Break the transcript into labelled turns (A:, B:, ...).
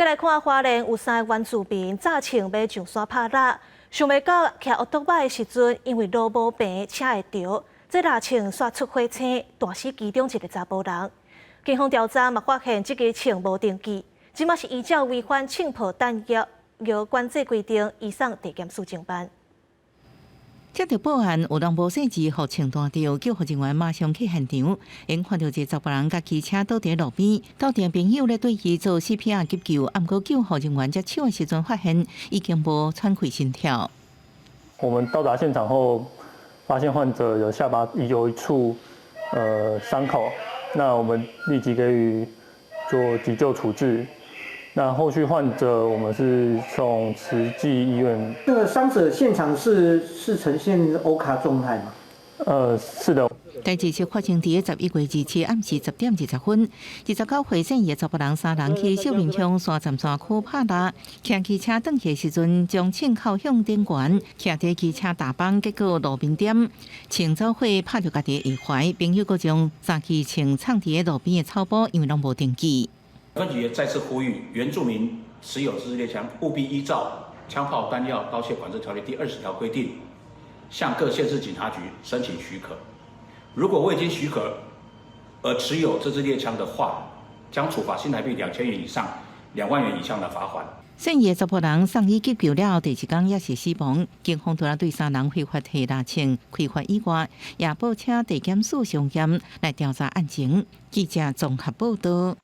A: 過來看花蓮有三个原住民紮槍欲上山拍獵，想袂到騎歐多擺的時陣，因為路無平，車會著，這獵槍煞出火星，彈死其中一个查埔人。警方調查嘛發現這支槍無登記，這馬是依照違反槍炮彈藥藥管制規定，移送地檢署偵辦。
B: 接著報案，有人無細緻予槍彈著，救護人員馬上去現場，𪜶看著一个查埔人共機車倒佇路邊，鬥陣朋友咧對伊做 CPR 急救，毋過救護人員接手的時陣發現已經無喘氣心跳。
C: 我們到達現場後，發現患者有下巴有一處傷口，那我們立即給予做急救處置。那後續患者我們是送慈濟醫院。
D: 這個傷者現場是呈現歐卡狀態嗎？
C: 是的。
B: 代誌是發生佇11月27暗時10點20分，29歲姓葉查埔人三人去秀林鄉沙站山區拍獵，騎機車轉去的時陣，將槍扣向頂懸，徛佇機車踏板，結果路面點槍走火拍著家己的下懷，朋友閣將三支槍藏佇路邊的草埔，因為攏無登記。
E: 分局也再次呼籲原住民持有自製獵槍，務必依照《槍炮彈藥刀械管制條例》第20條規定，向各縣市警察局申請許可。如果未經許可而持有自製獵槍的話，將處罰新台幣2000元以上2萬元以下的罰款。
B: 姓葉查埔人送醫急救了後，第二工也是死亡。警方除了對三人非法攜獵槍開罰以外，也報請地檢署相驗來調查案情。記者綜合報道。